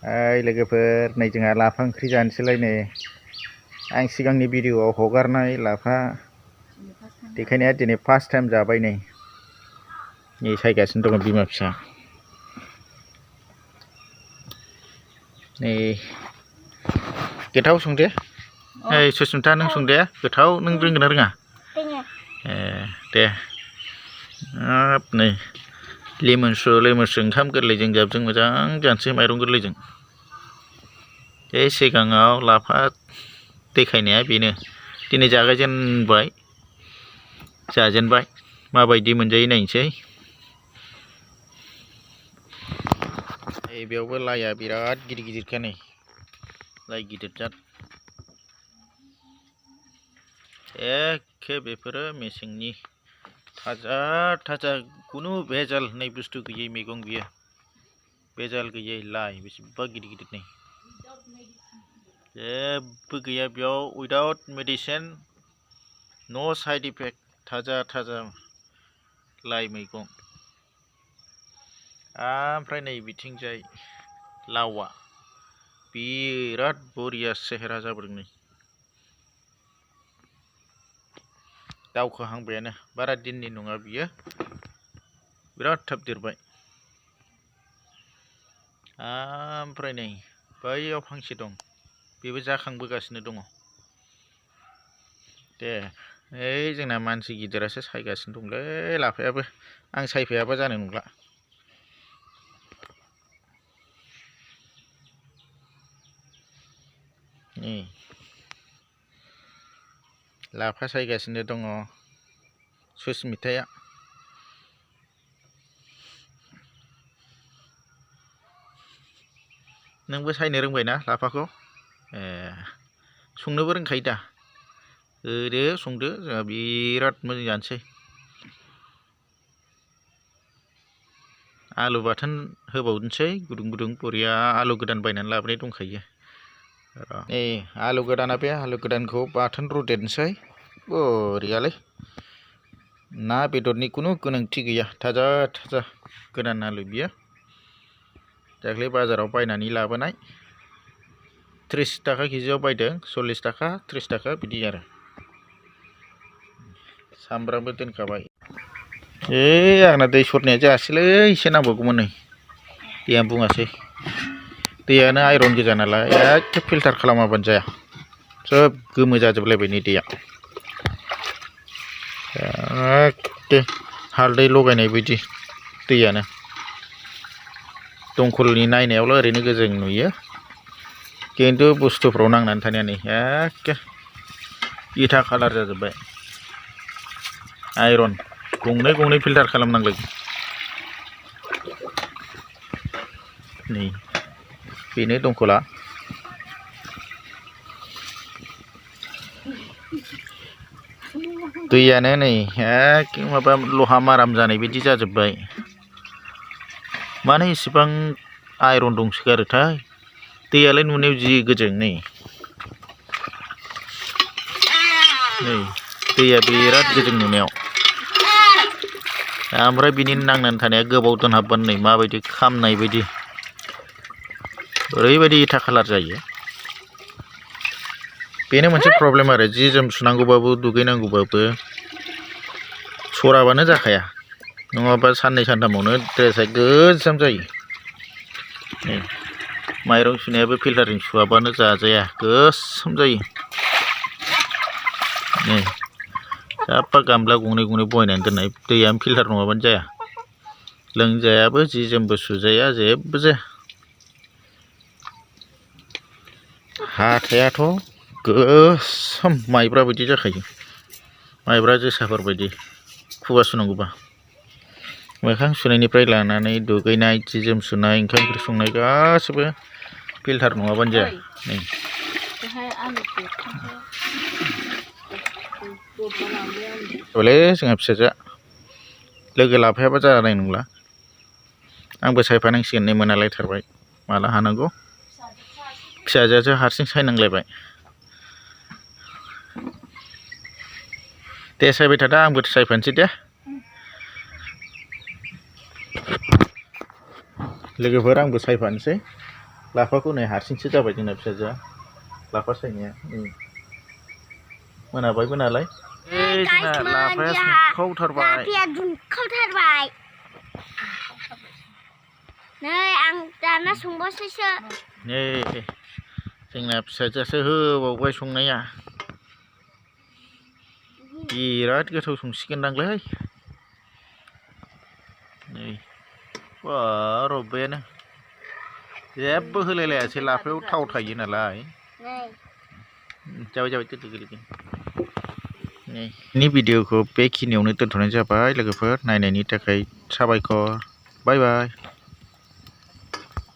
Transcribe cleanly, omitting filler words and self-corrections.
लोगोफोर नै जोंहा लाफा ओंख्रि जानोसैलाय नै आं सिगांनि भिडिअआव हगारनाय लाफा देखायनाया दिनै फार्स्ट टाइम जाबाय नै सायगासिनो दङ बिमा फिसा नै गोथाव संदे ओइ सुसमिता नों संदे गोथाव नों रोंगोन ना रोङा दे हाब नै लेमोनसु ओंखाम गोरलैजों जाबजों मोजां जानोसै माइरं गोरलैजों बे सिगाङाव लाफा देखायनाया बेनो दिनै जागायजेनबाय जाजेनबाय माबायदि मोनजायो नायनोसै बेयावबो लाइया बिराद गिदिर गिदिरखा नै लाइ गिदिर जाद एखे बेफोरो मेसेंनि थाजा थाजा खुनु भेजाल होननाय बुस्थु गैयै मैगं बियो भेजाल गैयै लाइ बेसेबा गिदिर गिदिर नै जेबो गैया बेयाव उइदाउट मेडिसिन नो साइड इफेक्ट थाजा थाजा लाइ मैगं ओमफ्राय नै बिथिंजाय लावा बिराद बरिया सेहेरा जाबोदों नै दावखोहांबायानो बारा दिननि नङा बियो बिराद थाब देरबाय ओमफ्राय नै बैयाव फांसे दं बेबो जाखांबोगासिनो दङ दे ओइ जोंना मानसि गिदिरासो सायगासिनो दंलै लाफायाबो आं सायफायाबा जानाय नंला नै लाफा सायगासिनो दङ सुसमिताया नोंबो सायनो रोंबायना लाफाखौ संनोबो रोंखायो दा ओरै संदो जोंहा बिराद मोजां जानोसै आलु बाथोन होबावनोसै गुदुं गुदुं बरिया आलु गोदान बायनानै लाबोनाय दंखायो नै आलु गोदाना बे आलु गोदानखौ बाथोन रुदेरनोसै बरियालै ना बेदरनि खुनु गोनांथि गैया थाजा थाजा गोदान आलु बियो दाख्लै बाजाराव बायनानै लाबोनाय 30 थाखा केजियाव बायदों 40 थाखा 30 थाखा बिदि आरो सामब्रामबो दोनखाबाय आंना दै सरनाया जायासैलै एसे नांबावगौमोन नै दैयानो बुङासै दैयानो आइरन गोजा नालाय एखे फिल्टार खालामाबानो जाया सोब गोमो जाजोबलायबाय नै दैया एखे हालदै लगायनाय बायदि दैयानो दंखलनि नायनायावल' ओरैनो गोजों नुयो खिन्थु बुस्थुफ्राव नांनानै थानाया नै एखे इथा कालार जाजोब्बाय आइरन गंनै फिल्टार खालामनांलायगोन नै बेनो दंखला दैयानो नै एखे माबा लहा माराम जानाय बायदि जाजोब्बाय मानो इसेबां आइरन दंसोगारोथाय दैयालाय नुनायाव जि गोजों नै दैया बिराद गोजों नुनायाव ओमफ्राय बिनि नांनानै थानाया गोबाव दोनहाबबानो नै माबायदि खामनाय बायदि ओरैबायदि इथा कालार जायो बेनो मोनसे प्रब्लेम आरो जि जोम सुनांगौबाबो दुगैनांगौबाबो सराबानो जाखाया नङाबा साननै सानथामावनो ड्रेसा गोजाम जायो माइरं सुनायाबो फिल्टारजों सुवाबानो जाजाया गोसोम जायो नै साफा गामला गंनै बहायनानै दोननाय दैयानो फिल्टार नङाबानो जाया लोंजायाबो जि जोमबो सुजाया जेबो जाया हाथायाथ' गोसोम माइब्रा बायदि जाखायो माइब्रा जोसाफोर बायदि खुगा सुनांगौबा मोखां सुनायनिफ्राय लानानै दुगैनाय जि जोम सुनाय ओंखाम ओंख्रि संनाय गासैबो फिल्टार नङाबानो जाया नै हले जोंहा फिसाजोआ लोगो लाफायाबा जानाय नंला आंबो सायफानांसिगोन नै मोनालायथारबाय माला हानांगौ फिसाजोआसो हारसिं सायनांलायबाय दे सायबाय थादा आंबो सायफानोसै दे लोगोफोर आंबो सायफानोसै लाफाखौ नै हारसिंसो जाबाय जोंना फिसाजोआ लाफा सायनाया मोनाबायबो नालाय जोंना लाफाया दुंखावथारबाय नै आं दाना संबावसैसो नै जोंना फिसाजोआसो होबावबाय संनाया बिराद गोथाव संसिगोनदांलै नै बा रबबायानो जेबो होलायलायासै लाफायाव थाव थायो नालाय जाबाय जाबाय दोनथ' गोलैगोन नि भिडिअखौ बेखिनियावनो दोनथ'नाय जाबाय लोगोफोर नायनायनि थाखाय साबायखर बाय बाय